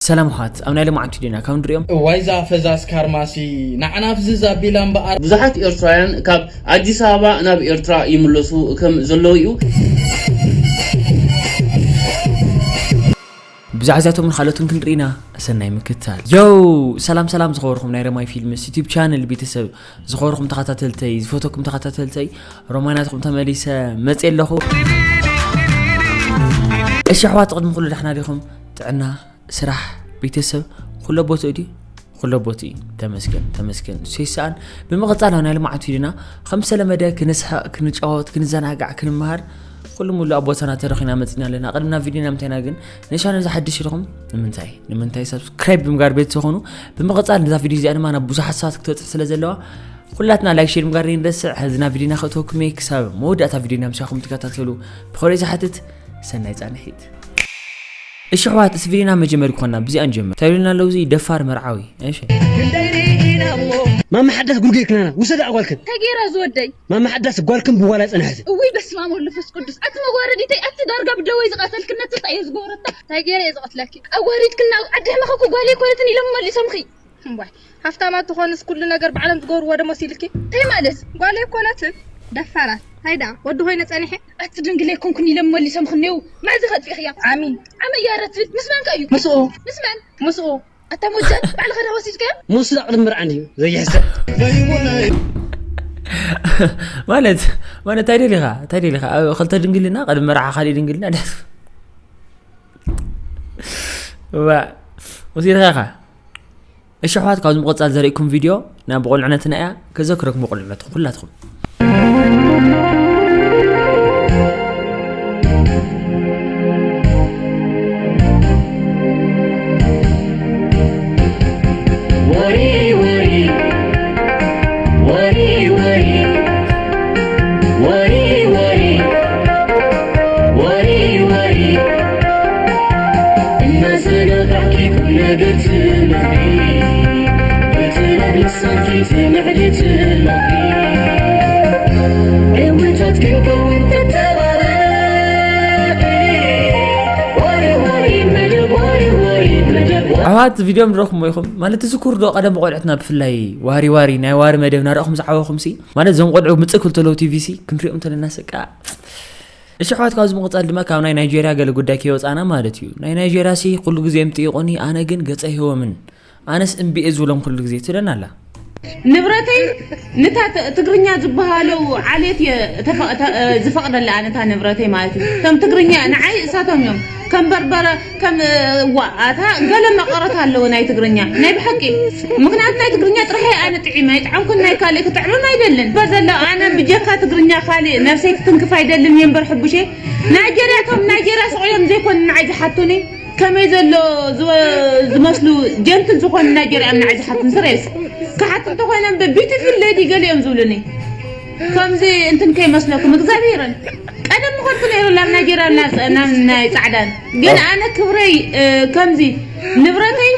ሰላም ኣሕዋት፣ ኣብ ናይ ሎማዓንቲ ቪድዮና ካብ ንሪኦም እዋይ ዛፈዛስ ካርማሲ ንዓና ፍዝዝ ኣቢላ እምበኣር። ብዙሓት ኤርትራውያን ካብ ኣዲስ ኣበባ ናብ ኤርትራ ይምለሱ ከም ዘለዉ እዩ። ብዛዕዛቶምን ካልኦትን ክንርኢ ኢና። ሰናይ ምክትታል። ዮው! ሰላም ሰላም ዝኸበርኩም ናይ ረማይ ፊልምስ ዩቲዩብ ቻነል ቤተሰብ፣ ዝኸበርኩም ተኸታተልተይ፣ ዝፈተኩም ተኸታተልተይ፣ ሮማይ ናትኩም ተመሊሰ መፅየ ኣለኹ። እሺ ኣሕዋት፣ ቅድሚ ኩሉ ዳሕና ዲኹም? ጥዕና፣ ስራሕ፣ ቤተሰብ፣ ኩሎ ቦትኡ ድዩ? ኩሎ ቦትኡ እዩ። ተመስገን፣ ተመስገን። ንሱ ይሰኣን። ብምቕፃል ኣብ ናይ ልምዓት ቪድዮና ከም ዝተለመደ ክንስሕቕ፣ ክንጫወት፣ ክንዘናጋዕ፣ ክንመሃር ኩሉ ሙሉ ኣብ ቦታና ተረኺና መፂና ኣለና። ቅድሚ ናብ ቪድዮና ምንታይና ግን ንሻነ ዝሓድሽ ኢልኹም ንምንታይ? ንምንታይ ሳብስክራይብ ብምጋር ቤት ዝኾኑ? ብምቕፃል ነዛ ቪድዮ እዚኣ ድማ ናብ ብዙሓት ሰባት ክትበፅሕ ስለ ዘለዋ ኩላትና ላይክ ሼር ምጋር ንረስዕ። ሕዚ ናብ ቪድዮና ክእተወኩም እየ። ክሳብ መወዳእታ ቪድዮና ምሳኹም ትከታተሉ ብኸሪ ዝሓትት ሰናይ ፃንሒት። እሺ ኣሕዋት፣ እዚ ቪድዮና መጀመሪ ኮና ብዚኣ ንጀምር። እንታይ ኢሉና ኣለዉ? እዚ ደፋር መርዓዊ። እሺ። ማማ ሓዳስ ጉርጌ ክናና ውሰዳ ጓልክን። እንታይ ገይራ ዝወደይ? ማማ ሓዳስ ጓልክን ብዋላ ጸናሕቲ። እውይ በስመ ኣብ ወወልድ ወመንፈስ ቅዱስ። ኣቲ መዋረዲተይ፣ ኣቲ ዳርጋ ብደወይ ዝቐተልክነቲ እንታይ እየ ዝገብረታ? እንታይ ገይረ እየ ዝቐትለኪ? ኣዋሪድክና ኣብ ዓዲ ሕመኸኩ ጓለይ ኣይኮነትን ኢሎም መሊሶምኺ። እምቧይ ሃፍታማት ትኾንስ ኩሉ ነገር ባዕሎም ዝገብርዎ ዶ መሲልኪ? እንታይ ማለት? ጓለይ ኣይኮነትን። ደፋራት። እንታይ ደኣ ወዲ ኮይነ ጸኒሐ? ኣቲ ድንግል ኣይኮንኩን ኢሎም መሊሶምኺ እኔው። መዓዝ ኢኺ ኣጥፊእኽያ? ዓሚ። ዓሚ እያ ረ ትብል። ምስ መን ከ እዩ? ምስኡ። ምስ መን? ምስኡ። ኣታ ሞጃ ባዕልኻ ዶ ወሲድካዮ? ምስኡ ደኣ ቅድሚ መርዓ እንድዩ ዘይሕሰብ። ማለት ማለት እንታይ ደሊኻ? እንታይ ደሊኻ? ኣብ ክልተ ድንግልና ቅድሚ መርዓ ካሊእ ድንግልና ደስ ዋ ወሲድካ ኢኻ። እሺ ኣሕዋት፣ ካብዚ ምቕጻል ዘርእኩም ቪድዮ ናብ ብቑልዕነትና እያ። ከዘክረኩም ብቑልዕነትኩም ኩላትኩም። ወሪ ወሪ ወሪ ወሪ ወሪ ወሪ ወሪ ወሪ እናሰጋጋዕኪ ቁም ነገር ትመኽሪ፣ ብጥበብ ልሳንኪ ትምዕዲ ትመኽሪ፣ ዕውታት ክንከውን ተተባበሪ። ወሪ ወሪ መደብ፣ ወሪ ወሪ መደብ። ኣሕዋት፣ ቪድዮ ንረኽሞ ኢኹም ማለት፣ ትዝክሩ ዶ ቀደም ቆልዕትና ብፍላይ ዋሪ ዋሪ፣ ናይ ዋሪ መደብ ናርኣኹም ዝዓበኹም ሲ ማለት፣ እዞም ቆልዑ ምጽእ ክልተለዉ ቲቪ ሲ ክንሪኦም እንተለና ስቃ። እሺ ኣሕዋት፣ ካብዚ ምቕጻል ድማ ካብ ናይ ናይጄርያ ገለ ጉዳይ ከይወጻና ማለት እዩ። ናይ ናይጄርያ ሲ ኩሉ ግዜ እዮም ጥይቑኒ፣ ኣነ ግን ገጸ ይህቦምን። ኣነስ እምቢ እየ ዝብሎም ኩሉ ግዜ ትብለና ኣላ። ንብረተይ ንታ ት- ትግርኛ ዝበሃለው ዓሌት እየ ተፈ- ተ- ዝፈቕደላ ኣነ እታ ንብረተይ ማለት እዩ። እቶም ትግርኛ ንዓይ እሳቶም እዮም ከም በርበረ ከም ዋ ኣታ ገለ መቐረት ኣለዎ ናይ ትግርኛ ናይ ብሓቂ። ምክንያቱ ናይ ትግርኛ ጥራሕ እየ ኣነ ጥዒመ ኣይጥዓምኩን ናይ ካልእ ክጥዕምም ኣይደልን። በዘሎ ኣነ ብጀካ ትግርኛ ካልእ ነብሰይ ክትንክፍ ኣይደልን እየ እምበር ሕቡሸ ናይጀርያ እቶም ናይጀርያ ስቕ ኢሎም ዘይኮኑ ንዓይ ዝሓቱኒ ከመይ ዘሎ ዝወ- ዝመስሉ ጀንትል ዝኾኑ ናይጀርያ እዮም ንዓይ ዝሓቱኒ ስሬስ ክሓቱ እንተኾይኖም ቢዩቲፉል ሌዲ ገለ እዮም ዝብሉኒ ከምዚ እንትን ከይመስለኩም እግዚኣብሄርን ቀደም ምኸድኩ ነይሩ ናብ ናይጀርያ ናብ ናብ ናይ ፃዕዳን ግን ኣነ ክብረይ እ፣ ከምዚ ንብረተይ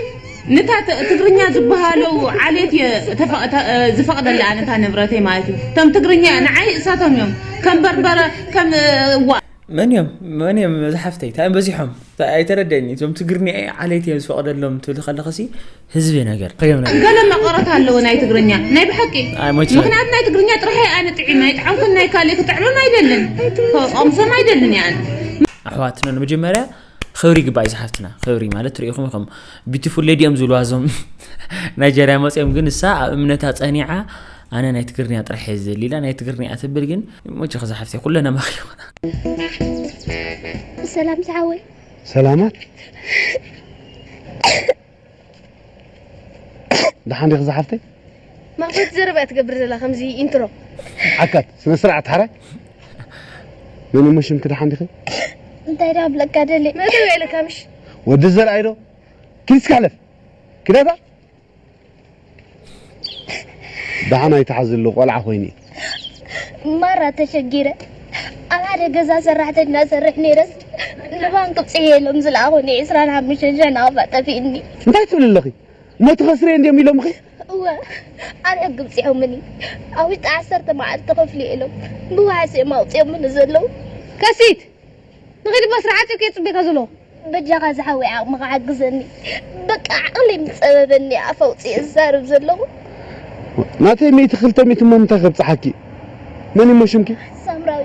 ንታ ት- ትግርኛ ዝበሃለው ዓሌት እየ ተፈ- ተ- እ፣ ዝፈቕደላ ኣነ እታ ንብረተይ ማለት እዩ እቶም ትግርኛ ንዓይ እሳቶም እዮም ከም በርበረ ከም እ፣ ዋ መን እዮም መን እዮም ዝሓፍተይ እንታይ እዮም በዚሖም ኣይተረደኒ እዞም ትግርኛ ዓሌት እዮም ዝፈቕደሎም ትብል ከለኸሲ ህዝቢ ነገር ከዮም ነገር ገለ መቐረት ኣለዎ ናይ ትግርኛ ናይ ብሓቂ ኣይሞችም ምክንያቱ ናይ ትግርኛ ጥራሕ ኣነ ጥዒመ ኣይጥዓምኩን ናይ ካልእ ክጥዕምም ኣይደልን ከቐምሶም ኣይደልን እየ ኣነ ኣሕዋትና ንመጀመርያ ክብሪ ይግባእ እዩ ዝሓፍትና ክብሪ ማለት ትሪኢኹም ኢኹም ቢቲፉል ሌዲ እዮም ዝብልዋ እዞም ናይጀርያ መፅኦም ግን እሳ ኣብ እምነታ ፀኒዓ ኣነ ናይ ትግርኛ ጥራሕ እየ ዝደሊ ኢላ ናይ ትግርኛ እያ ትብል ግን ሞቸ ከዛ ሓፍተይ ኩለና መኺኹና ሰላም ዝሓወይ ሰላማት ደሓን ዲኺ ዝሓፍተይ? ማእኸል ዘረባ እያ ትገብር ዘላ ከምዚ ኢንትሮ። ዓካት ስነ ስርዓት ሓራይ? መን እሞ ሽምኪ ደሓን ዲኺ? እንታይ ዳ ብለካ ደሊ መእተው ኢለካ ምሽ? ወዲ ዘርኣይ ዶ? ኪድ እስኪ ሕለፍ። ኪዳታ? ደሓን ኣይትሓዝሉ ቆልዓ ኮይነ እየ። ማራ ተሸጊረ ኣብ ሓደ ገዛ ሰራሕተኛ ሰርሕ ነይረስ ንባንክ ብፅሐ ኢሎም ዝለኣኹኒ ዕስራን ሓሙሽተን ሺሕ ናቕፋ ጠፊእኒ። እንታይ ትብሊ ኣለኺ? እሞ ትኸስርየ እንድዮም ኢሎምኺ? እወ ኣብ ሕጊ ብፂሖምኒ ኣብ ውሽጢ ዓሰርተ መዓልቲ ከፍልዮ ኢሎም ብዋሕሲ እዮም ኣውፂኦምኒ ዘለዉ። ከሲት ንኺድ እባ ስራሕ ዓፂብኪ እየ ዝፅበየካ ዘለኹ። በጃኻ ዝሓወይ ዓቕምኻ ሓግዘኒ። በቃ ዓቕለይ ምስ ጸበበኒ ኣፍ ኣውጺኤ ዝዛረብ ዘለኹ። ናተይ ሚእቲ ክልተ ሚእቲ እሞ ምንታይ ከብጽሓኪ? መን እሞ ሽምኪ? ሳምራዊ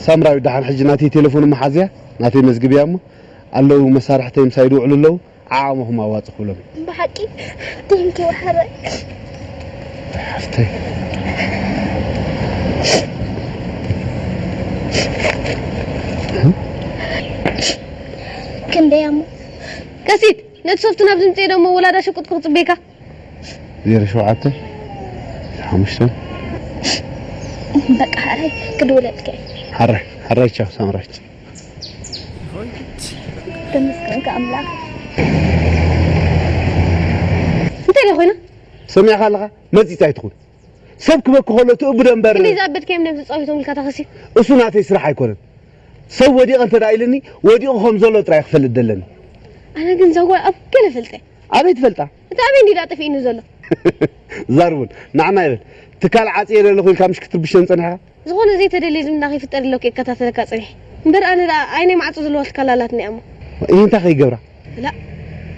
ሳምራዊ። ደሓን ሕጂ ናተይ ቴሌፎን እሞ ሓዝያ፣ ናተይ መዝግብያ እሞ ኣለዉ መሳርሕተይ ምሳይ ድውዕሉ ኣለዉ። ዓቕምኹም ኣዋጽእ ክብሎም። ብሓቂ ቴንኪ ሓራይ ሓፍተይ ክንደይ ኣሞ ቀሲት ነቲ ሶፍት ናብ ዝምፅእ ደሞ ወላዳ ሸቁጥኩ ክፅበየካ ዜሮ ሸውዓተ ሓሙሽተ በቃ ሓራይ ክድውለልከ ሓራይ ሓራይ ቻው ሳምራች ተመስገንካ ኣምላኽ እንታይ ደኣ ኮይና ሰሚዕካ ኣለኻ መጺጽ ኣይትኹን ሰብ ክበኪ ከሎ ትእብዶ እምበር ክንደይ ዝኣበድካዮም ነብዚ ጸዊቶም ኢልካ ተኸሲ እሱ ናተይ ስራሕ ኣይኮነን ሰብ ወዲቐ እንተ ደኣ ኢልኒ ወዲቑ ከም ዘሎ ጥራይ ክፈልጥ ደለኒ ኣነ ግን እዛ ጓል ኣብ ገለ ፈልጠ ኣበይ ትፈልጣ እቲ ኣበይ እንዲ ዳጠፊእኒ ዘሎ ዛርቡን ንዓና ይበል ትካል ዓጽየ ዘለኹ ኢልካ ምሽ ክትርብሸን ጸኒሕካ ዝኾነ ዘይተደልየ ዝምድና ከይፍጠር ኢለ ከይከታተለካ ጸኒሐ እምበር ኣነ ደኣ ዓይነይ ማዕጾ ዘለዋ ትካል ኣላትኒ እያ እሞ ይህ እንታይ ከይገብራ ላ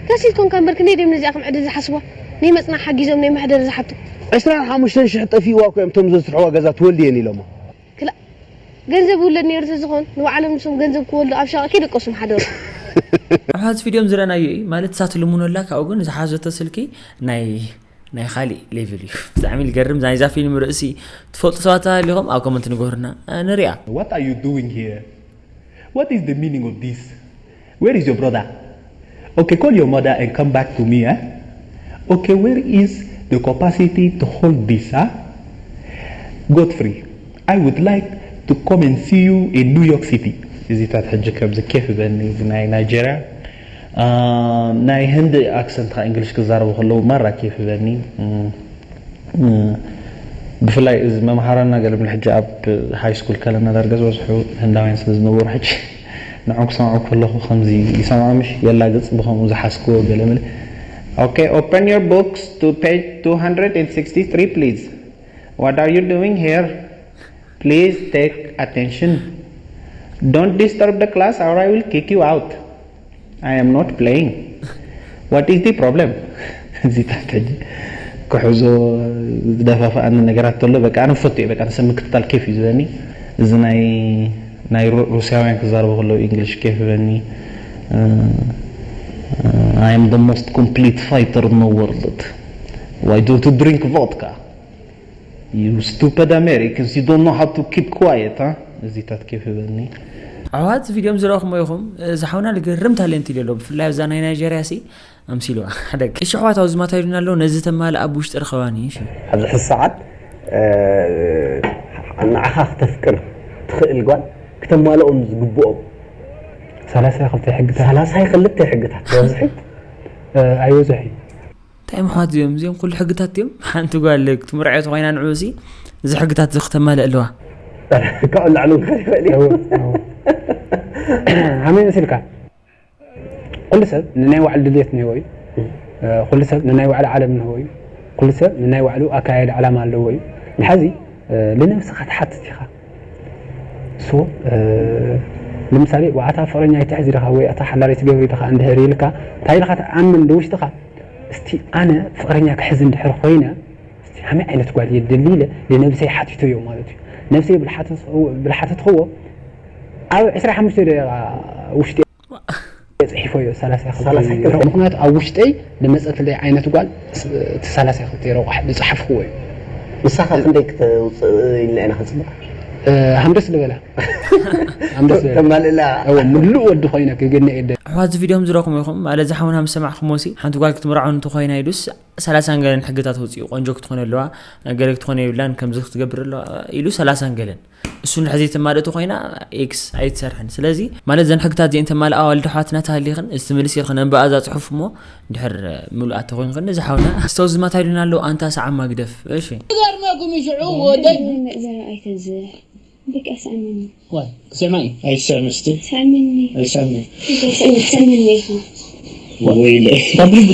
ከሲት ኮንካ እምበር ክንደይ ድዮም ነዚኣ ከም ዕድል ዝሓስቧ ናይ መጽናዕ ሓጊዞም ናይ መሕደሪ ዝሓቱ ዕስራን ሓሙሽተን ሽሕ ጠፊእዋ እኮ እዮም እቶም ዘስርሕዋ ገዛ ትወልድ እየን ኢሎማ ክላ ገንዘብ ይውለድ ነይሩ ተዝኾን ንባዕሎም ንሶም ገንዘብ ክወልዱ ኣብ ሸቐ ከይደቀሱ ምሓደሩ ኣሕዋት ቪድዮም ዝረኣናዮ እዩ ማለት እሳ ትልምኖ ኣላ ካብኡ ግን ዝሓዘቶ ስልኪ ናይ ናይ ካሊእ ሌቭል እዩ ብጣዕሚ ዝገርም ናይዛ ፊልም ርእሲ ትፈልጡ ሰባት ተሃሊኹም ኣብ ኮመንት ንገሩና ንሪኣ What are you doing here? What is the meaning of this? Where is your brother? Okay, call your mother and come back to me, eh? Okay, where is the capacity to hold this, huh? Godfrey, I would like to come and see you in New York City. እዚታት ሕጂ ከምዚ ኬፍ ይበኒ እዚ ናይ ናይጀርያ ናይ ህንዲ ኣክሰንት ካ እንግሊሽ ክዛረቡ ከለዉ ማራ ኬፍ ይበኒ ብፍላይ እዚ መምሃራና ገለ ብለ ሕጂ ኣብ ሃይ ስኩል ከለና ዳርጋ ዝበዝሑ ህንዳውያን ስለ ዝነበሩ ሕጂ ንዖም ክሰምዑ ከለኹ ከምዚ ይሰምዖ ምሽ የላግፅ ብከምኡ ዝሓዝክዎ ገለ መለ Okay, open your books to page two hundred sixty-three, please. What are you doing here? Please take attention. Don't disturb the class or I will kick you out. I am not playing. What is the problem? እዚታት ሕጂ ክሕዞ ዝደፋፍኣኒ ነገራት ተሎ በቃ ኣነ ፈቱ እየ በቃ ንሰብ ምክትታል ኬፍ እዩ ዝበኒ እዚ ናይ ናይ ሩስያውያን ክዛረቡ ከለዉ እንግሊሽ ኬፍ ይበኒ I am the most complete fighter in the world. Why don't you drink vodka? You stupid Americans, you don't know how to keep quiet, huh? እዚታት ኬፍ ይበኒ ኣሕዋት ቪድዮም ዝረእኹሞ ኢኹም እዚ ሓውና ልገርም ታለንት ኢሉ ኣሎ ብፍላይ ኣብዛ ናይ ናይጀርያ ሲ ኣምሲልዋ ሓደ እሺ ኣሕዋት ኣብዚ ማታ ኢሉና ኣሎ ነዚ ተማልእ ኣብ ውሽጢ ርኸባኒ እሺ ኣብዚ ሕዚ ሰዓት ንዓኻ ክተፍቅር ትኽእል ጓል ክተማልኦም ዝግብኦም ሰላሳይ ክልተ ሕግታት ሰላሳይ ክልተ ሕግታት በዝሒ ኣይበዝሕ እዩ እንታይ እዮም ኣሕዋት እዚኦም እዚኦም ኩሉ ሕግታት እዮም ሓንቲ ጓል ክትምርዖ ተኮይና ንዑ ሲ እዚ ሕግታት እዚ ክተማልእ ኣለዋ ካብኡ ላዕሊ ክኸድ ይኽእል እዩ ሃመይ መሲልካ ኩሉ ሰብ ንናይ ባዕሉ ድልየት ንህቦ እዩ ኩሉ ሰብ ንናይ ባዕሉ ዓለም ንህቦ እዩ ኩሉ ሰብ ንናይ ባዕሉ ኣካየድ ዓላማ ኣለዎ እዩ ንሓዚ ንነብስኻ ትሓትት ኢኻ ሶ ንምሳሌ ኣታ ፍቅረኛ ይትሕዝ ኢኻ ወይ ኣታ ሓላል ትገብር ኢኻ እንድሕር ኢልካ እንታይ ኢልካ ትኣምን ብውሽጥኻ እስቲ ኣነ ፍቅረኛ ክሕዝ እንድሕር ኮይነ እስቲ ሃመይ ዓይነት ጓል እየ ደሊ ኢለ ንነብሰይ ሓቲተዮ ማለት እዩ ነብሰይ ብልሓተትክዎ ኣብ ዕስራ ሓሙሽተ ደቂቃ ውሽጢ ፅሒፎ እዮ ሰላሳ ምክንያቱ ኣብ ውሽጠይ ንመፀትለይ ዓይነት ጓል እቲ ሰላሳ ክልተ ረቋሕ ዝፅሓፍክዎ እዩ ንሳኻ ክንደይ ክተውፅእ ኢልና ኢና ክንፅበ ሃምደስ ልበላ ሃምደስ ልበላ ተማልእላ እወ ምሉእ ወዲ ኮይነ ክግነ እየ ኣሕዋት እዚ ቪድዮም ዝረኹም ኢኹም ማለት ዝሓውና ምስ ሰማዕኹሞ ሲ ሓንቲ ጓል ክትምርዖ እንተኮይና ኢሉስ ሰላሳን ገለን ሕግታት ወፂኡ ቆንጆ ክትኾነ ኣለዋ ገለ ክትኾነ የብላን ከምዚ ክትገብር ኣለዋ ኢሉ ሰላሳን ገለን እሱ እንድሕር ዘይተማልእ ተኮይና ኤክስ ኣይትሰርሕን ስለዚ ማለት ዘን ሕግታት እዚአን ተማልእ ኣዋልድ ኣሕዋትና ተሃሊኽን እዚ ትምልስ ኢልኽን ኣንበኣ እዛ ፅሑፍ እሞ እንድሕር ምሉኣት ተኮይንክን እዚ ሓውና ኣስታውስ ዝማታ ኢሉና ኣለዉ ኣንታ ሰዓማ ግደፍ እሺ ገርመኩም ይሽዑ ወደይ ዘርኣይ ተዝሕ በቃ ስኣመኒ ዋይ ክስዕማ እዩ ኣይስዕም እስቲ ስኣመኒ ኣይስዕም ስኣመኒ ኢኻ ወይለ ትሰምዕኒ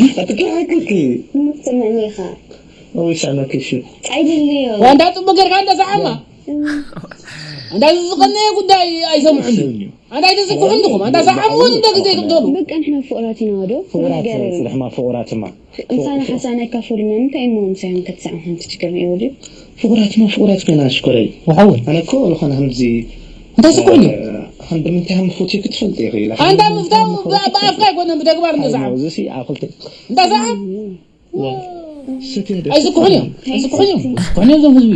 ኢኻ ወይ ስዕመኪ እሺ ኣይደለዮ ዋንዳ ጽቡቅ ገርካ እንደ ሰዓማ ኣንታ ዝቐነየ ጉዳይ ኣይሰምዑን። ኣንታ ኣይተዝኩሕን ዲኹም? ኣንታ ሰዓብዎን እንደ ግዜ ትቕደሉ። በቃ ንሕና ፍቑራት ኢና ዶ? ፍቑራት ነገር የለን። ጽንሕማ ፍቑራትማ ምሳና ሓሳና ኣይካፈሉና። እንታይ እሞ ምሳዮም ክትሰዓም ሓንቲ ችግር ነይሩ ድዩ? ፍቑራትማ ፍቑራት ኮይና ሽኮረይ። ወሓወይ ኣነ እኮ ዝኾነ ከምዚ እንታይ ስኩሕን እዩ? ከም ብምንታይ ከም ፈትዮ ክትፈልጥ ይኽእል። ኣንታ ምፍታው ብኣፍካ ኣይኮነን ብተግባር እንደ ሰዓብ እዚ ሲ ኣብ ክልተ እንዳ ሰዓብ ሰትዮ ዶ ኣይስኩሕን እዮም ኣይስኩሕን እዮም ስኩሕን እዮም ዞም ህዝቢ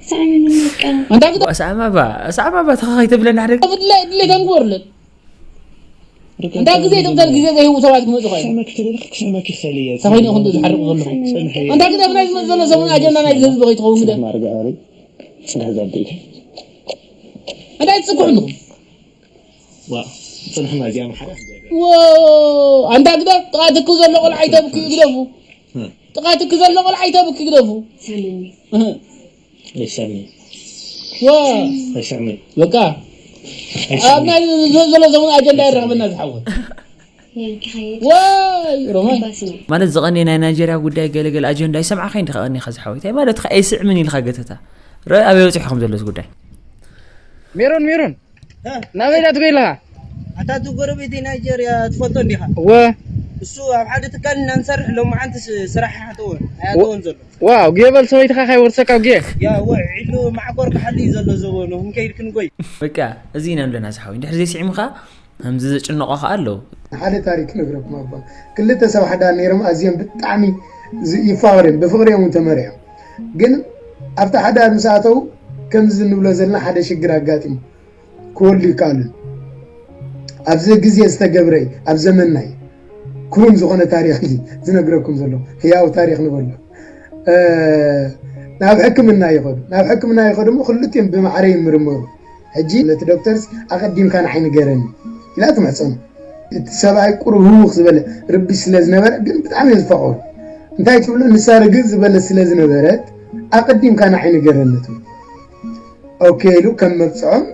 ሰዓምን በቃ ኣንታ ግዳ ኣስኣማባ ኣስኣማባ ተኸኸይ ተብለና ሓደ ብድላይ ድሌቶም ግበሩለን እንዳ ግዜ ትቕተል ግዜ ዘይህቡ ሰባት ክመፁ ኸዩ ክስዕመኪ ተደለክ ክስዕመኪ ክኽእል እየ ተኸይኑ ክንዱ ዝሓርቁ ከለኹ ጽንሒ ኣንታ ግዳ ብናይ ዝመፅ ዘሎ ሰሙን ኣጀንዳ ናይ ህዝቢ ከይትኸውን ግደ ጽንሕ ማርጋ ኣበይ ጽንሕ ዛብደይ እንታይ ትስኩሕን ዲኹም ዋ ጽንሕና እዚኣ ምሓዳ ኣንታ ግዳ ጥቓ ትኪ ዘሎ ቆልዓ ይተብክዩ ግደፉ ጥቓ ትኪ ዘሎ ቆልዓ ይተብኪ ግደፉ ሳመኒ ይሰኒ ዋ ይሰኒ በቃ ኣብ ናይ ዘሎ ሰሙን ኣጀንዳ ይረኸበና ዝሓወት የንኪኸየ ዋይ ሮማይ ባስኒ ማለት ዝቐንየ ናይ ናይጀርያ ጉዳይ ገለገለ ኣጀንዳ ይሰምዓኸ እንዲ ከቐኒኻ ዝሓወይ እንታይ ማለት ከ ኣይስዕምን ኢልካ ገተታ ረ ኣበይ በፂሑ ከም ዘሎ እዚ ጉዳይ ሜሮን ሜሮን ናበይ ዳ ትጎይ ኣለኻ ኣታ እቲ ጎረቤተይ ናይጀርያ ትፈልጦ እንዲኻ እወ እሱ ኣብ ሓደ ትካል ኢና ንሰርሕ ሎመዓንቲ ስ- ስራሕ ኣይሓተወን ኣይኣተወን ዘሎ ዋው ጌበል ሰበይትኻ ካይወርሰካ ጌ ያ ወ ዒሉ ማዕኮር ክሓሊ እዩ ዘሎ ዘበኑ ክንከይድ ክንጎይ በቃ እዚ ኢና ኣለና ዝሓወይ እንድሕር ዘይስዒምኻ ከምዚ ዘጭንቖ ከዓ ኣለዉ ሓደ ታሪክ ክነግረኩም ኣባ ክልተ ሰብ ሓዳር ነይሮም ኣዝዮም ብጣዕሚ ዝ- ይፋቐሩ እዮም ብፍቕሪ እዮም እውን ተመሪሖም ግን ኣብቲ ሓዳር ምስ ኣተው ከምዚ ንብሎ ዘለና ሓደ ሽግር ኣጋጢሙ ክወልዱ ይከኣሉን ኣብዚ ግዜ ዝተገብረ እዩ ኣብ ዘመንና እዩ ክውን ዝኾነ ታሪክ እዩ ዝነግረኩም ዘሎ ህያው ታሪክ ንበሎ ናብ ሕክምና ይኸዱ ናብ ሕክምና ይኸዱ እሞ ክልቲኦም ብማዕረ ይምርመሩ ሕጂ ነቲ ዶክተርስ ኣቐዲምካ ንዓይ ንገረኒ ኢላ ትምሕፀኑ እቲ ሰብኣይ ቁሩብ ህውኽ ዝበለ ርቢሽ ስለ ዝነበረ ግን ብጣዕሚ እየ ዝፈቐሩ እንታይ ትብሎ ንሳ ርግእ ዝበለት ስለ ዝነበረት ኣቐዲምካ ንዓይ ንገረኒ ትብል ኦኬ ኢሉ ከም መብፅዖም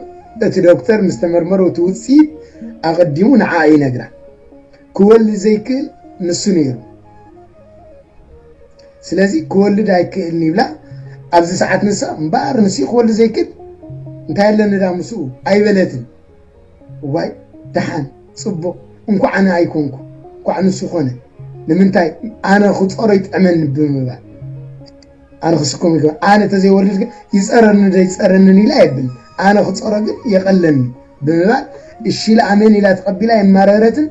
እቲ ዶክተር ምስ ተመርመሩ እቲ ውፅኢት ኣቐዲሙ ንዓ ይነግራ ክወልድ ዘይክእል ንሱ ነይሩ ስለዚ ክወልድ ኣይክእልን ይብላ ኣብዚ ሰዓት ንሳ እምበኣር ንሱ ክወልድ ዘይክእል እንታይ ኣለኒ ዳ ምስኡ ኣይበለትን እዋይ ደሓን ፅቡቕ እንኳዕ ኣነ ኣይኮንኩ እንኳዕ ንሱ ኮነ ንምንታይ ኣነ ክፀሮ ይጥዕመኒ ብምባል ኣነ ክስከሞ ይግባእ ኣነ ተዘይወልድ ግን ይፀረኒ ዶ ይፀረንን ኢለ ኣየብልን ኣነ ክፀሮ ግን የቐለኒ ብምባል እሺ ኢላ ኣሜን ኢላ ተቐቢላ የማረረትን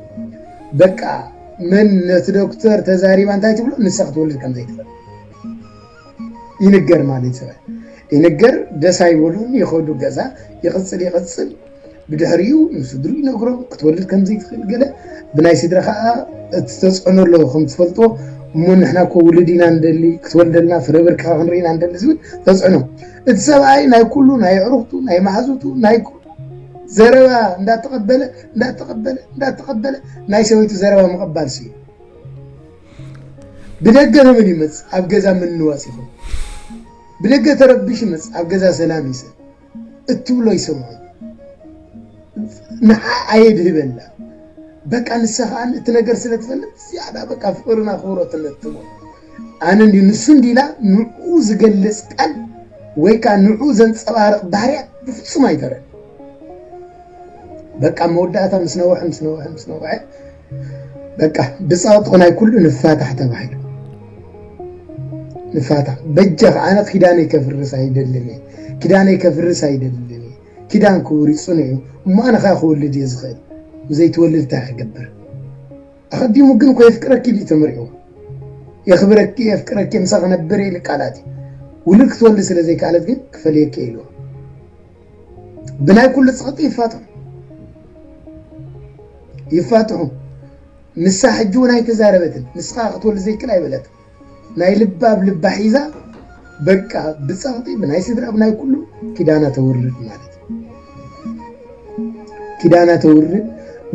በቃ መን ነቲ ዶክተር ተዛሪባ እንታይ ትብሎ ንሳ ክትወልድ ከም ዘይትኽእል ይንገር ማለት ይፅበ ይንገር ደስ ኣይበሉን ይኸዱ ገዛ ይቕፅል ይቕፅል ብድሕሪኡ ንስድሩ ይነግሮም ክትወልድ ከም ዘይትኽእል ገለ ብናይ ስድራ ከዓ እቲ ተፅዕኖ ኣሎ ከም ትፈልጥዎ እሞ ንሕና እኮ ውሉድ ኢና ንደሊ ክትወልደልና ፍረ ብርክኻ ክንርኢ ኢና ንደሊ ዝብል ተፅዕኖ እቲ ሰብኣይ ናይ ኩሉ ናይ ኣዕሩኽቱ ናይ መሓዙቱ ናይ ኩሉ ዘረባ እንዳተቐበለ እንዳተቐበለ እንዳተቐበለ ናይ ሰበይቱ ዘረባ ምቕባል ስዩ ብደገ ንምን ይመፅ ኣብ ገዛ ምንዋፅ ይኹን ብደገ ተረቢሽ ይመፅ ኣብ ገዛ ሰላም ይሰ እትብሎ ይሰምዖ ንዓ ኣየድህበላ በቃ ንሳ ከዓ እቲ ነገር ስለ ትፈልጥ ዝያዳ በቃ ፍቅርን ኣኽብሮትን ነትቦ ኣነ እንዲ ንሱ እንዲላ ንዕኡ ዝገልፅ ቃል ወይ ከዓ ንዕኡ ዘንፀባርቕ ባህርያት ብፍፁም ኣይተረን በቃ መወዳእታ ምስ ነውሐ ምስ ነውሐ ምስ ነውሐ በቃ ብፀቕጥቕ ናይ ኩሉ ንፋታሕ ተባሂሉ ንፋታሕ በጃ ከዓ ኣነ ኪዳነይ ከፍርስ ኣይደልን እየ ኪዳነይ ከፍርስ ኣይደልን እየ ኪዳን ክቡር እዩ ፅኑዕ እዩ እሞ ኣነ ከዓ ክወልድ እየ ዝኽእል ብዘይትወልድ እንታይ ክገብር ኣቐዲሙ ግን እኮ የፍቅረኪ ኢሉ ተመሪዕዎ የኽብረኪ የፍቅረኪ ምሳ ክነብር ኢሉ ቃላት እዩ ውሉድ ክትወልድ ስለ ዘይከኣለት ግን ክፈልየኪ ኢልዎ ብናይ ኩሉ ፀቕጢ ይፋትሑ ይፋትሑ ንሳ ሕጂ እውን ኣይተዛረበትን ንስኻ ክትወልድ ዘይክእል ኣይበለትን ናይ ልባ ኣብ ልባ ሒዛ በቃ ብፀቕጢ ብናይ ስድራ ብናይ ኩሉ ኪዳና ተውርድ ማለት እዩ ኪዳና ተውርድ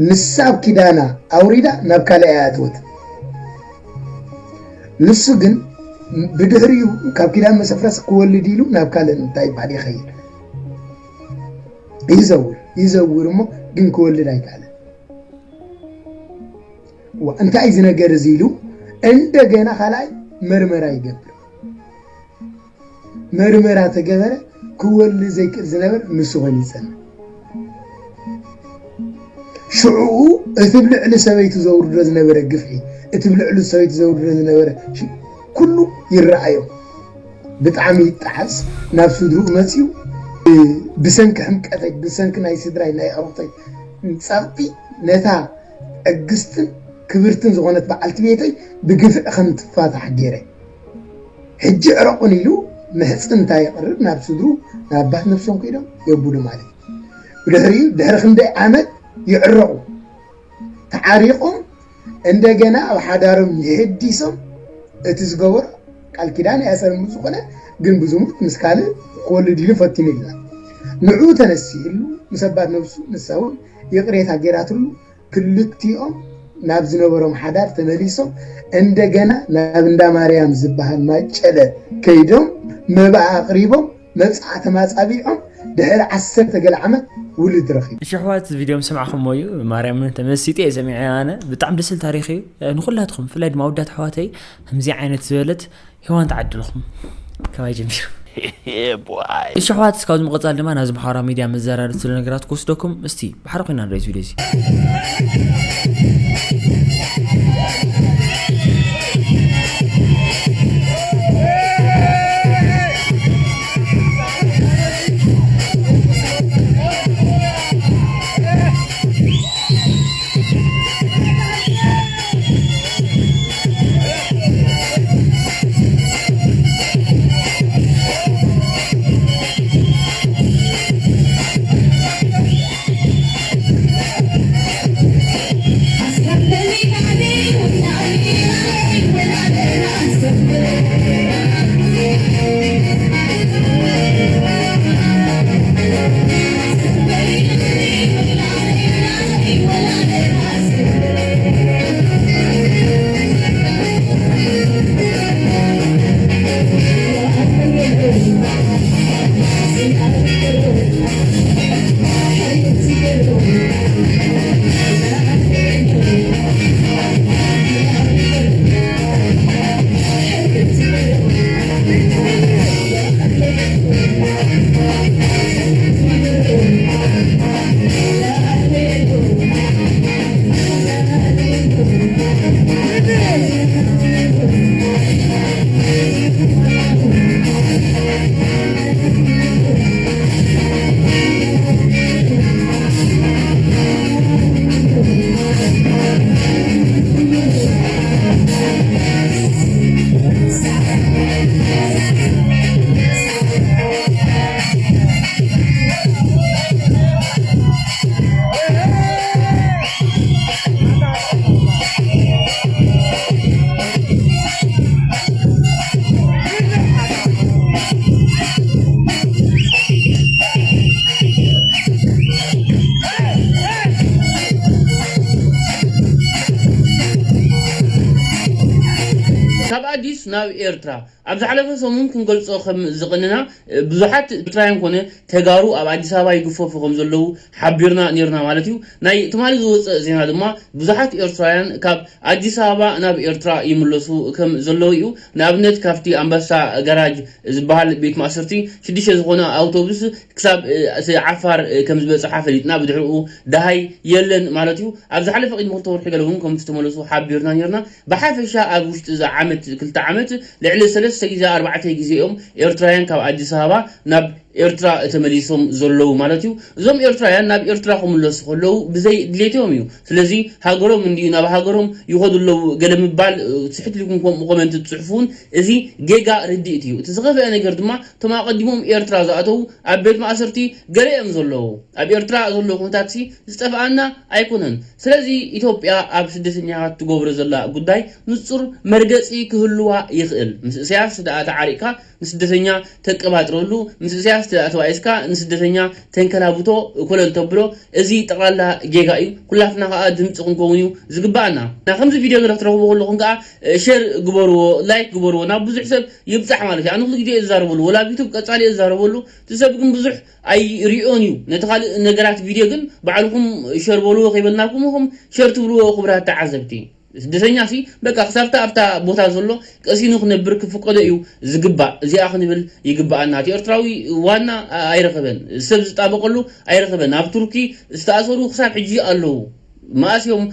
ንሳ ኣብ ኪዳና ኣውሪዳ ናብ ካልእ ኣይኣትወትን ንሱ ግን ብድሕሪኡ ካብ ኪዳን መሰፍረስ ክወልድ ኢሉ ናብ ካልእ እንታይ ይበሃል ይኸይድ ይዘውር ይዘውር እሞ ግን ክወልድ ኣይከኣለን እንታይ እዚ ነገር እዚ ኢሉ እንደገና ካልኣይ መርመራ ይገብር መርመራ ተገበረ ክወሊ ዘይክእል ዝነበር ንሱ ኮይኑ ይጸንሕ። ሽዕኡ እቲ ብልዕሊ ሰበይቱ ዘውርዶ ዝነበረ ግፍዒ፣ እቲ ብልዕሊ ሰበይቱ ዘውርዶ ዝነበረ ሽ-፣ ኩሉ ይረኣዮ። ብጣዕሚ ይጠዓስ፣ ናብ ስድርኡ መጺኡ፣ ብሰንኪ ሕምቀተይ፣ ብሰንኪ ናይ ስድራይ፣ ናይ ኣዕሩኽተይ ጸቕጢ ነታ ዕግስትን ክብርትን ዝኾነት በዓልቲ ቤተይ ብግፍዒ ከም ትፋታሕ ገይረ። ሕጂ ዕረቑን ኢሉ ምሕጽንታ የቕርብ ናብ ስድሩ፣ ናብ ኣባት ነብሶም ከይዶም የብሉ ማለት እዩ። ብድሕሪኡ ድሕሪ ክንደይ ዓመት ይዕረቑ። ተዓሪቖም እንደገና ኣብ ሓዳሮም ይሕዲሶም። እቲ ዝገበሮ ቃል ኪዳን ኣያሰርም ዝኾነ ግን ብዙሙት ምስ ካልእ ክወልድ ኢሉ ፈቲኑ ኢልና። ንዑ ተነሲእሉ ምስ ኣባት ነብሱ ንሳ እውን ይቕሬታ ገይራትሉ ክልቲኦም ናብ ዝነበሮም ሓዳር ተመሊሶም እንደገና ናብ እንዳ ማርያም ዝበሃል ማጨለ ከይዶም መባእ ኣቕሪቦም መብጽዓ ተማጻቢዖም ድሕሪ ዓሰርተ ገለ ዓመት ውልድ ረኺቡ። እሺ ኣሕዋት፣ ቪድዮ ምስ ሰማዕኹሞ እዩ። ማርያም ተመሲጠ እየ ሰሚዐ ኣነ። ብጣዕሚ ደስ ዝብል ታሪኽ እዩ። ንኹላትኩም ብፍላይ ድማ ኣወዳት ኣሕዋተይ ከምዚ ዓይነት ዝበለት ሄዋን ተዓድልኹም። ከማይ ጀሚሩ። እሺ ኣሕዋት፣ እስካብ ዝምቕጻል ድማ ናብዚ ማሕበራዊ ሚድያ መዘራረብቲ ስለ ነገራት ክወስደኩም። እስቲ ብሓደ ኮይና ንርኢ እዚ ቪድዮ እዚ። ካብ ኣዲስ ናብ ኤርትራ ኣብ ዝሓለፈ ሰሙን ክንገልጾ ከም ዝቐነና፣ ብዙሓት ኤርትራውያን ኮነ ተጋሩ ኣብ ኣዲስ ኣበባ ይግፈፉ ከም ዘለዉ ሓቢርና ኔርና ማለት እዩ። ናይ ትማሊ ዝወጸ ዜና ድማ ብዙሓት ኤርትራውያን ካብ ኣዲስ ኣበባ ናብ ኤርትራ ይምለሱ ከም ዘለዉ እዩ። ንኣብነት ካብቲ ኣንበሳ ጋራጅ ዝበሃል ቤት ማእሰርቲ ሽዱሽተ ዝኾነ ኣውቶቡስ ክሳብ፣ እ፣ ዓፋር፣ እ፣ ከም ዝበጽሓ ፈሊጥና፣ ብድሕሪኡ ደሃይ የለን ማለት እዩ። ኣብ ዝሓለፈ ቅድሚ ክልተ ወርሒ ገለ እውን ከም ዝተመለሱ ሓቢርና ኔርና። ብሓፈሻ ኣብ ውሽጢ እዛ ዓመት፣ ክልተ ዓመት፣ ልዕሊ ሰለስተ ግዜ፣ ኣርባዕተ ግዜ እዮም ኤርትራውያን ካብ ኣዲስ ኣበባ ናብ ኤርትራ ተመሊሶም ዘለዉ ማለት እዩ። እዞም ኤርትራውያን ናብ ኤርትራ ክምለሱ ከለዉ ብዘይ ድሌቶም እዩ። ስለዚ ሃገሮም እንድዩ ናብ ሃገሮም ይኸዱ ኣለዉ ገለ ምባል፣ እ፣ ስሕት ኢልኩም ከምኡ ኮመንት ትጽሕፉ እውን እዚ ጌጋ ርድኢት እዩ። እቲ ዝኸፍአ ነገር ድማ እቶም ኣቐዲሞም ኤርትራ ዝኣተዉ ኣብ ቤት ማእሰርቲ ገለ እዮም ዘለዉ። ኣብ ኤርትራ ዘሎ ኩነታትሲ ዝጠፍኣና ኣይኮነን። ስለዚ ኢትዮጵያ ኣብ ስደተኛታት ትገብሮ ዘላ ጉዳይ ንጹር መርገጺ ክህልዋ ይኽእል። ምስ ኢሳያስ ደኣ ተዓሪቕካ ንስደተኛ ተቀባጥረሉ፣ ምስ ኢሳያስ ደኣ ተባኢስካ ንስደተኛ ተንከላብቶ ኮለል ተብሎ፣ እዚ ጠቕላላ ጌጋ እዩ። ኩላትና ከኣ ድምጺ ክንከውን እዩ ዝግባኣና። እና ከምዚ ቪድዮ ገለ ክትረኽቡ ከለኹም ከኣ፣ እ፣ ሼር ግበርዎ፣ ላይክ ግበርዎ፣ ናብ ብዙሕ ሰብ ይብጻሕ ማለት እዩ። ኣነ ኩሉ ግዜ እየ ዝዛረበሉ፣ ወላ ኣብ ዩቱብ ቀጻሊ እየ ዝዛረበሉ፣ እቲ ሰብ ግን ብዙሕ ኣይሪኦን እዩ። ነቲ ካልእ ነገራት ቪድዮ ግን ባዕልኹም ሸር በልዎ ከይበልናኩም ኢኹም ሸር ትብልዎ ክቡራት ተዓዘብቲ። ስደተኛ ሲ በቃ ክሳብታ ኣብታ ቦታ ዘሎ ቀሲኑ ክነብር ክፍቀዶ እዩ ዝግባእ። እዚኣ ክንብል ይግባኣና። እቲ ኤርትራዊ ዋና ኣይረኸበን፣ ሰብ ዝጣበቀሉ ኣይረኸበን። ኣብ ቱርኪ ዝተኣሰሩ ክሳብ ሕጂ ኣለዉ። መኣስ እዮም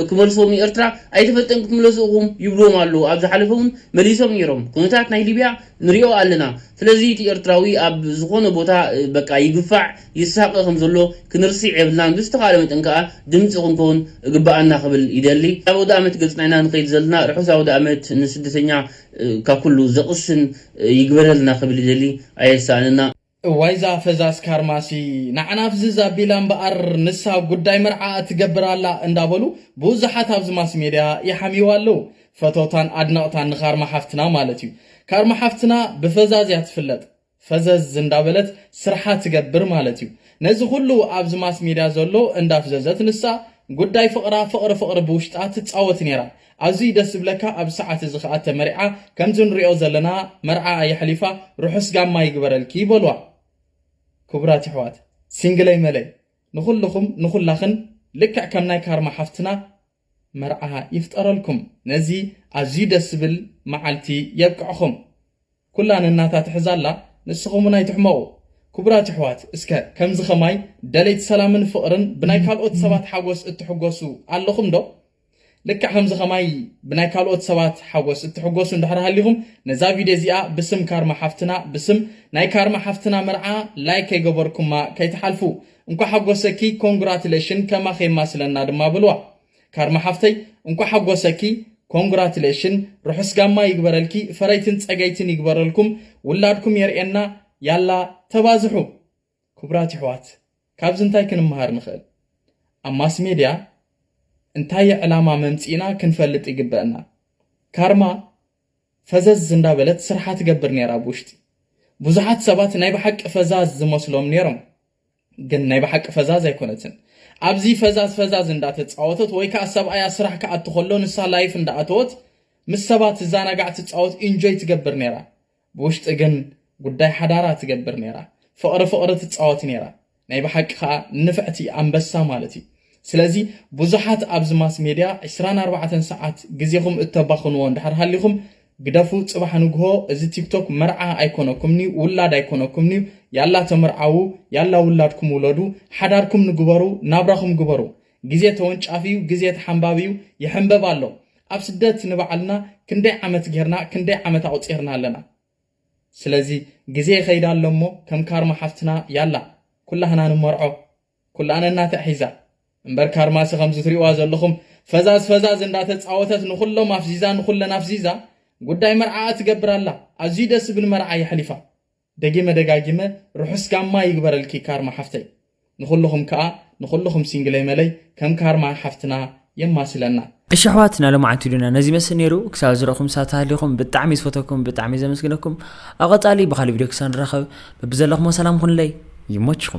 ክመልስዎም ንኤርትራ? ኣይተፈልጠን ክትምለሱ ኢኹም ይብልዎም ኣለዉ። ኣብ ዝሓለፈ እውን መሊሶም ነይሮም። ኩነታት ናይ ሊብያ ንሪኦ ኣለና። ስለዚ እቲ ኤርትራዊ ኣብ ዝኾነ ቦታ በቃ ይግፋዕ ይሳቐ ከም ዘሎ ክንርስዕ የብልናን። ብዝተኻለ መጠን ከኣ ድምፂ ክንከውን ግባኣና ክብል ይደሊ። ኣብ ኣውደ ኣመት ገፅና ኢና ንኸይድ ዘለና። ርሑስ ኣውደ ኣመት ንስደተኛ ካብ ኩሉ ዘቕስን ይግበረልና ክብል ይደሊ። ኣየሳእንና። እዋይ ዛ ፈዛዝ ካርማሲ ንዓና ፍዝዝ ኣቢላ እምበኣር ንሳ ጉዳይ መርዓኣ ትገብር ኣላ እንዳበሉ ብዙሓት ኣብዚ ማስ ሜድያ ይሓምይዋ ኣለዉ። ፈተውታን ኣድነቕታን ንካርማ ሓፍትና ማለት እዩ። ካርማ ሓፍትና ብፈዛዝ እያ ትፍለጥ። ፈዘዝ እንዳበለት ስርሓ ትገብር ማለት እዩ። ነዚ ኩሉ ኣብዚ ማስ ሜድያ ዘሎ እንዳፍዘዘት ንሳ ጉዳይ ፍቕራ ፍቕሪ ፍቕሪ ብውሽጣ ትጻወት ነይራ። ኣዝዩ ደስ ዝብለካ ኣብዚ ሰዓት እዚ ከኣ ተመሪዓ ከምዚ ንሪኦ ዘለና መርዓኣ የሕሊፋ ርሑስ ጋማ ይግበረልኪ በልዋ። ክቡራት የሕዋት ሲንግለይ መለይ ንኹልኹም ንኹላኽን ልክዕ ከም ናይ ካርማ ሓፍትና መርዓ ይፍጠረልኩም። ነዚ ኣዝዩ ደስ ዝብል መዓልቲ የብቅዕኹም። ኩላ ነናታ ትሕዝ ኣላ ንስኹም እውን ኣይትሕመቑ። ክቡራት የሕዋት እስከ ከምዚ ኸማይ ደለይቲ ሰላምን ፍቕርን ብናይ ካልኦት ሰባት ሓጎስ እትሕጎሱ ኣለኹም ዶ? ልክዕ ከምዚ ኸማይ ብናይ ካልኦት ሰባት ሓጎስ እትሕጎሱ እንድሕር ሃሊኹም ነዛ ቪድዮ እዚኣ ብስም ካርማ ሓፍትና ብስም ናይ ካርማ ሓፍትና መርዓ ላይክ ከይገበርኩማ ከይትሓልፉ። እንኳዕ ሓጎሰኪ ኮንግራትሌሽን ከማኺ የማስለና ድማ በልዋ። ካርማ ሓፍተይ እንኳዕ ሓጎሰኪ ኮንግራትሌሽን ርሑስ ጋማ ይግበረልኪ ፈረይትን ጸገይትን ይግበረልኩም ውላድኩም የርእየና ያላ ተባዝሑ። ክቡራት ይሕዋት ካብዚ እንታይ ክንመሃር ንኽእል? ኣብ ማስ ሜድያ እንታይ ዕላማ መምጺእና ክንፈልጥ ይግበአና። ካርማ ፈዘዝ እንዳበለት ስርሓ ትገብር ነይራ ብውሽጢ። ብዙሓት ሰባት ናይ ብሓቂ ፈዛዝ ዝመስሎም ነይሮም፣ ግን ናይ ብሓቂ ፈዛዝ ኣይኮነትን። ኣብዚ ፈዛዝ ፈዛዝ እንዳተጻወተት ወይ ከዓ ሰብኣያ ስራሕ ክኣቱ ከሎ ንሳ ላይፍ እንዳኣተወት ምስ ሰባት ትዛናጋዕ ትጻወት ኢንጆይ ትገብር ነይራ። ብውሽጢ ግን ጉዳይ ሓዳራ ትገብር ነይራ። ፍቕሪ ፍቕሪ ትጻወት ነይራ። ናይ ብሓቂ ከዓ ንፍዕቲ ኣንበሳ ማለት እዩ። ስለዚ ብዙሓት ኣብዚ ማስ ሜድያ ዕስራን ኣርባዕተን ሰዓት ግዜኹም እተባኽንዎ እንድሕር ሃሊኹም ግደፉ። ጽባሕ ንግሆ እዚ ቲክቶክ መርዓ ኣይኮነኩምንዩ ውላድ ኣይኮነኩምንዩ። ያላ ተመርዓዉ፣ ያላ ውላድኩም ውለዱ፣ ሓዳርኩም ንግበሩ፣ ናብራኹም ግበሩ። ግዜ ተወንጫፊ እዩ፣ ግዜ ተሓንባቢ እዩ፣ ይሕንበብ ኣሎ። ኣብ ስደት ንባዕልና ክንደይ ዓመት ጌርና ክንደይ ዓመት ኣቑጺርና ኣለና። ስለዚ ግዜ ይኸይድ ኣሎ እሞ ከም ካርማ ሓፍትና ያላ ኩላህና ንመርዖ። ኩላነ እናተኣሒዛ እምበር ካርማሲ ከምዚ ትሪእዋ ዘለኹም ፈዛዝ ፈዛዝ እንዳተጻወተት ንኹሎም ኣፍዚዛ ንኹለን ኣፍዚዛ ጉዳይ መርዓኣ ትገብር ኣላ። ኣዝዩ ደስ ዝብል መርዓ የሕሊፋ። ደጊመ ደጋጊመ ርሑስ ጋማ ይግበረልኪ ካርማ ሓፍተይ። ንኹልኹም ከኣ ንኹልኹም ሲንግለይ መለይ ከም ካርማ ሓፍትና የማስለና። እሺ ኣሕዋት፣ ናይ ሎማዓንቲ ቪድዮና ነዚ ይመስል ነይሩ። ክሳብ ዝረኹም ሳት ሃሊኹም ብጣዕሚ ዝፈተኩም፣ ብጣዕሚ ዘመስግነኩም። ኣብ ቀጻሊ ብኻልእ ቪድዮ ክሳብ ንራኸብ በብዘለኹሞ ሰላም ኩኑለይ። ይመችኹም።